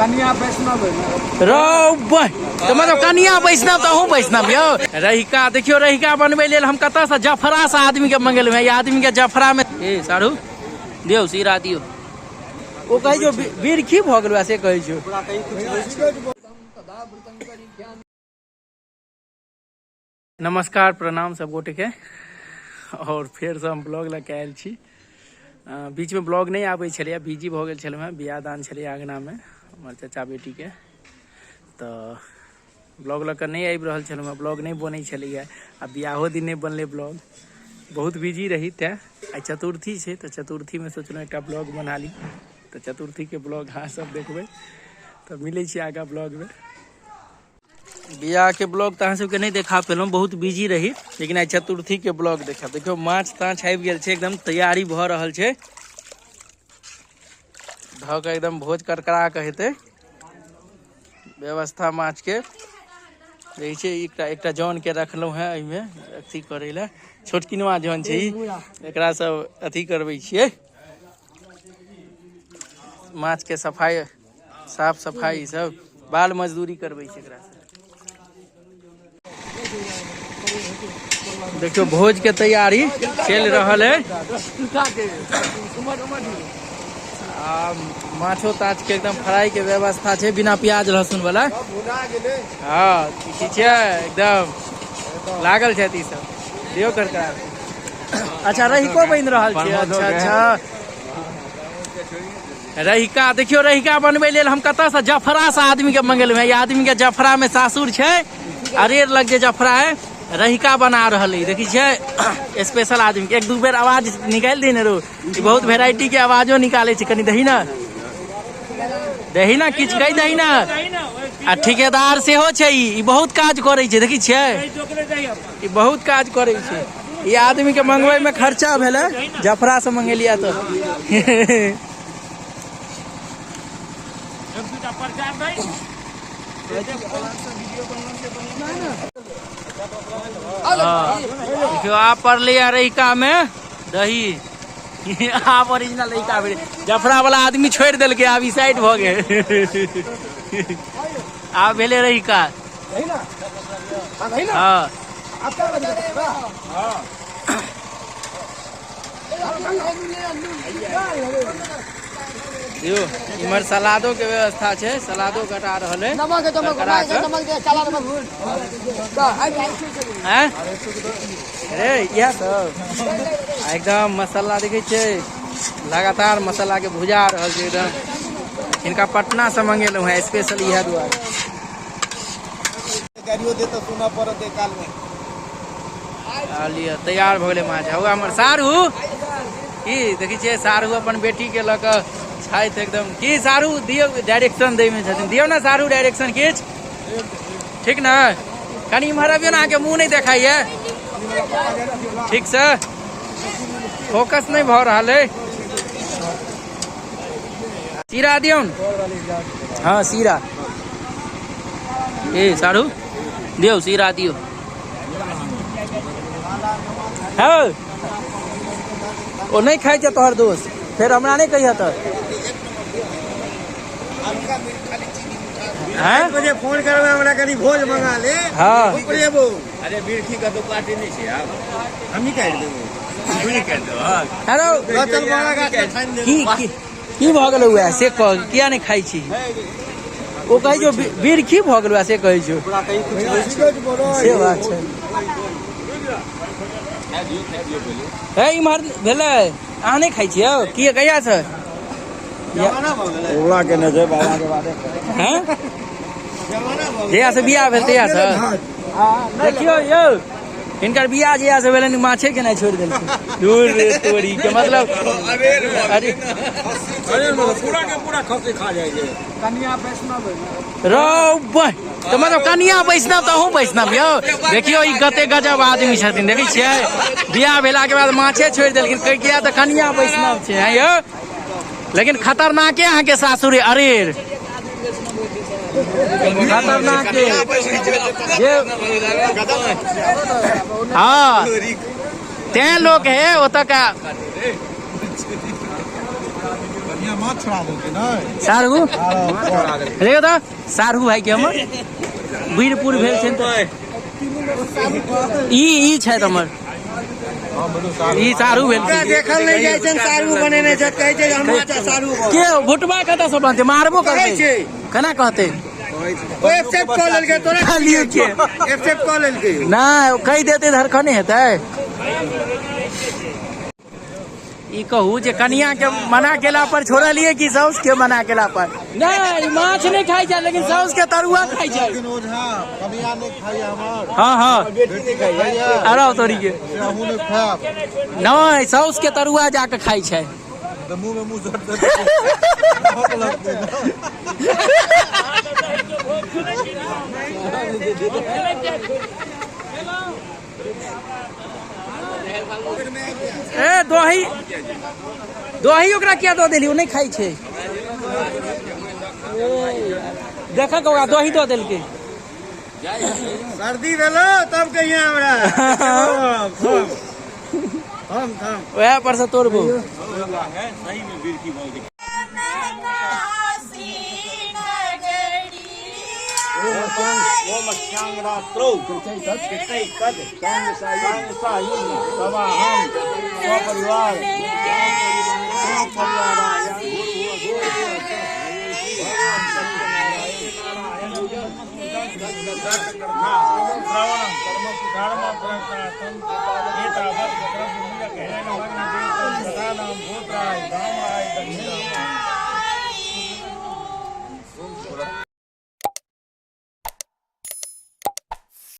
कन्या वैष्णव रौ तऽ मतलब कन्या वैष्णव तऽ अहूँ वैष्णव यौ। रहिका देखियौ, रहिका बनबै लेल हम कतऽसँ जफरासँ आदमीके मंगेलहुँ हेँ। ई आदमीके जफरामे ए सारू दियौ सीरा दियौ। ओ कहै छौ बिरखी भऽ गेलौ से कहै छौ। नमस्कार प्रणाम सब गोटे के, और फेरसँ हम ब्लॉग लऽ के आयल छी। बीचमे ब्लॉग नहि आबै छलैए, बिजी भऽ गेल छलहुँ हेँ। बियाह दान छलैए अङ्गनामे हमर चाचा बेटीके, तऽ ब्लॉग लऽ कऽ नहि आबि रहल छलहुँ हेँ, ब्लॉग नहि बनै छलैए आ बियाहो दिन नहि बनलै ब्लॉग, बहुत बिजी रही। तैँ आइ चतुर्थी छै तऽ चतुर्थीमे सोचलहुँ एकटा ब्लॉग बना ली। तऽ चतुर्थीके ब्लॉग अहाँ सब देखबै। तऽ मिलै छी आगाँ ब्लॉगमे। बियाहके ब्लॉग तऽ अहाँ सबके नहि देखा पेलहुँ, बहुत बिजी रही, लेकिन आइ चतुर्थीके ब्लॉग देखा। देखियौ माछ ताछ आबि गेल छै, एकदम तैयारी भऽ रहल छै, धऽ कऽ एकदम भोज करकरा कऽ हेतै व्यवस्था माछके। रहै छै एकटा एकटा जौन के रखलहुँ हेँ एहिमे अथी करै लए, छोटकिनवा जौन छै ई, एकरा सब अथी करबै छियै माछके सफाइ साफ सफाइ सब, बाल मजदूरी करबै छै एकरा से। देखियौ भोज के तैयारी चलि रहल है आ माछो ताछ के एकदम फ्राई के व्यवस्था छै, बिना प्याज लहसुन वाला। हाँ की छै एकदम लागल छै ई सब दियौ करका। अच्छा रहिको बनि रहल छै। अच्छा अच्छा रहिका देखियौ, रहिका बनबै लेल हम कतऽसँ जफरासँ आदमीके मंगेलहुँ हेँ। ई आदमीके जफरामे सासुर छै, अरेर लग जे जफरा है, रहिका बना रहल है। देखै छियै स्पेशल आदमीके। एक दू बेर आवाज निकालि दही ने रो, ई बहुत वेराइटीके आवाजो निकालै छै। कनि दही ने, दही ने, किछु कहि दही ने। आ ठिकेदार सेहो छै ई, बहुत काज करै छै। देखै छियै ई बहुत काज करै छै। ई आदमी के मंगबै में खर्चा भेलै, जफरा से मंगेलिया तऽ। देखियौ आब पड़लै रहिका में दही, आब ओरिजिनल रहिका भेलै। जफरा वाला आदमी छोड़ि देलकै, आब ई साइड भऽ गेल, आब भेलै रहिका। हाँ यौ इम्हर सलादो के व्यवस्था छै, सलादो कटा रहल है। हैं रे इएह सब एकदम मसाला देखै छै, लगातार मसाला के भुजा रहल छै एकदम। हिनका पटना से मंगेलहुँ हैं स्पेशल इएह दुआरे। गाड़ियो दे तऽ सुनऽ पड़त एक काल में। आ लिअ तैयार भऽ गेलै माछ। हौ हमर सारू की देखै छियै, सारू अपन बेटी के लऽ कऽ छथि एकदम। की सारू दियौ डायरेक्शन दै मे छथिन, दियौ ने सारू डायरेक्शन किछु। ठीक ने, कनि इम्हर अबियौ ने, अहाँके मुँह नहि देखाइए ठीक से, फोकस नहि भऽ रहल अइ। सीरा दियौ ने। हाँ सीरा ए सारू दियौ, सीरा दियौ। हौ ओ नहि खाइ छै तोहर दोस्त, फेर हमरा नहि कहिह तऽ। हैं? बजे फोन करबै हमरा कनि भोज मंगा ले। हाँ। उपरेबो। अरे बिरखी का तो काटे नहीं छै आब हम ही काटि देबो। हेलो चल बड़ा गाछ में ठानि देबो। की की की भऽ गेलौ वएह से कह, किया नहि खाइ छी? ओ कहै छौ बिरखी भऽ गेलौ से कहै छौ, से बात छै। हे इम्हर भेलै, अहाँ नहि खाइ छियै? की कहिया से ओला केने छै बाबा के बारे। हैं जहिया से बियाह भेल तहिया से। देखियौ यौ हिनकर बियाह जहिया से भेलनि माछे केनाइ छोड़ि देलखिन। दूर रे तोरी के मतलब अरे पूरा के पूरा खस्सी खा जाइ छै। कन्या वैष्णव रौ तऽ मतलब कन्या वैष्णव तऽ अहूँ वैष्णव यौ। देखियौ ई कते गजब आदमी छथिन, देखै छियै बियाह भेलाके बाद माछे छोड़ि देलखिन, किया तऽ कन्या वैष्णव छै। हैं यौ लेकिन खतरनाके अहाँके सासुर अरेर खतरनाक जे। हाँ तें लोक है ओतऽ का। सारू रे तऽ सारू भाई के हमर वीरपुर भेल छै तऽ ई ई छथि हमर ई सारू भेल छै। देखल नहि जाइ छै सारू बनेने छै, कहै छै हम सारू। के भुटबा कतऽ से बनतै? मारबो कहै करतै छै। केना कहतै? ओ एक्सेप्ट कऽ लेलकै तोरा। खालिए के एक्सेप्ट कऽ लेलकै। नहि, ओ कहि देतै धरखने हेतै। ई कहू जे कनिया के मना केला पर छोड़लियै कि साउस के मना केला पर? नहि, ई माछ नहि खाइ छै लेकिन साउस के तरुआ खाइ छै। लेकिन ओझा, कनिया नहि खाइया हमर। हँ हँ। बेटी नहि खाइया। अरे तोरी के से हमहूँ नहि खायब। नहि, साउस के तरुआ जाके खाइ छै। तऽ मुँह मे मुँह सट देतै, भूख लगतै ने। ए दही दही ओकरा किया दऽ देली? ओ नहि खाइ छै। देखक, ओकरा दही दऽ देलकै। सर्दी भेलो तब कहिया हमरा हम हम वएह पर से तोड़बो।